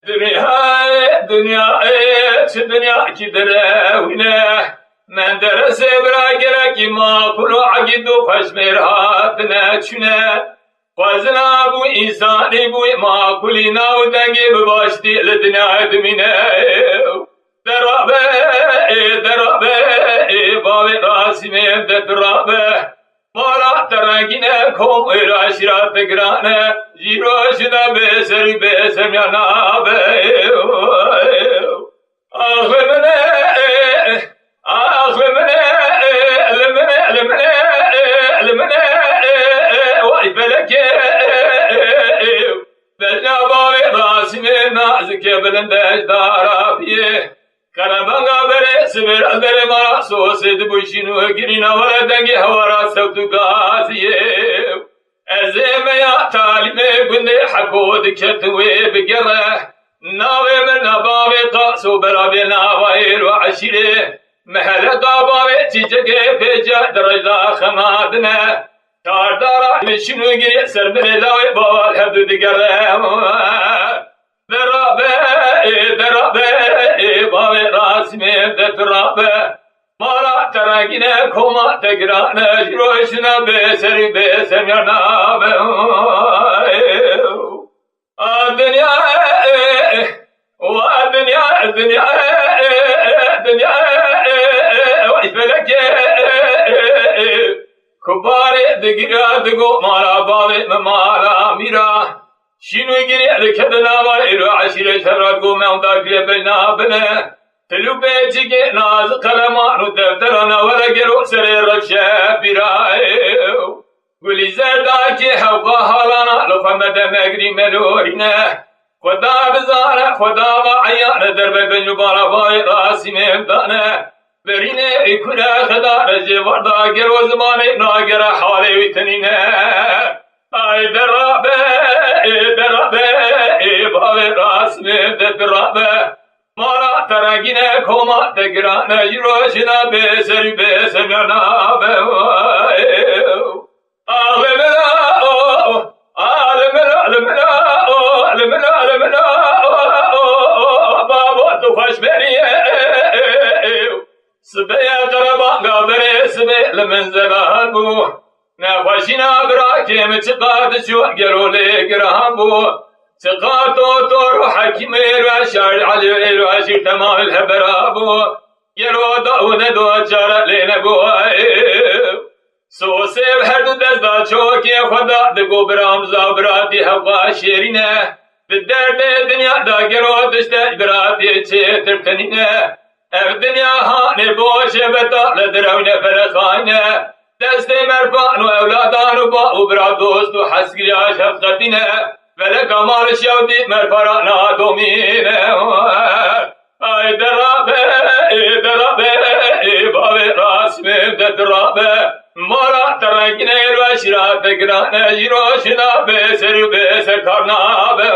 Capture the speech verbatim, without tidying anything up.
Dinya, dinya, çi dinya ki derewîne. Menderesê bira gerekî maqûl û egîd û xweşmêr hatine çûne. Xwezina bû, însanî bû, maqûlî nav dengê bi baştî li dinyayê dimîne. Derabe, ê, derabe, ê, bavê Rasîmê de tu rabe. Mala te rengîn e, kom êra şîra te giran e, jîro ji de bê ser û bê ser miya nabe. Ax li min e, ax li min e, li min e, li min e, li min e, way felekê. Bejna bavê Rasîmê nazikê bilind e ji dara biyê. Qerebanga berê sibê li derê mala sosê dibû şîn û girîna were dengê hewara sewt û gaziyê. Ez ê me ya talîmê gundê heko diket wê bigere. Navê min a bavê qas û berabê nava êl û eşîrê. Mehele da bavê çîçekê pêce di rejda xema dine. Çardara şîn û girê ser binê lawê bava li hevdu digere. Derabe, derabe, bavê Rasîmê de tu rabe. Mala te rengîn e, koma te giran e, ji roşina bê serî bê semya nabe. A dinya, wa dinya, dinya, dinya, way felekê. Kubarê digira digo mala bavê me mala mîra. Şîn û girê dikete nava êro eşîrê şevra digo me onda girê bejna bine. Til û pêçikê nazik qeleman û defterana were gelo serê rewşe bîra ew. Gulî zerdakê hewqa halana li xwe me de megrî melorîne. Xweda dizane, Xweda va eyane derbe bejn û bala vayê Rasîmê dane. Berînê ê kure xeda rejê varda gelo zimanê nagere halê wî tenîne. Ay derabe, ê derabe, ê bavê Rasîmê de dirabe. Mala te rengîn e, koma te giran e, ji roşina bê serî bê semya nabe. Alimela, o, alimela, alimela, o, alimela, alimela, o, o, o, babo tu xweş berî. Sibê ye qerebanga berê sibê li min zelal bû. Nexweşîna birakê min çiqas diçû gelo lê giran bû. Çiqas totor û hekîm êro şar Elî êro şîr temam li hevbera bû. Gelo da û nedo çare lê nebû. Sosê bi her du dest da çokê xwe da digo biram za biratî hewqa şêrîne. Di derdê dinya da gelo tiştek biratî çêtir tenîne. Ev dinya hanê boş e, beta li direwne ferexayne. Destê merfan û ewladan û ba û bira dost û hezkiriya şefqetîne. Feleka mal şewdî merfara nadomîne. Ay derabe, ê derabe, ê bavê Rasîmê de dirabe. Mala te rengîn e, êro şîra te giran e, ji roşina bê ser û bê ser kar nabe.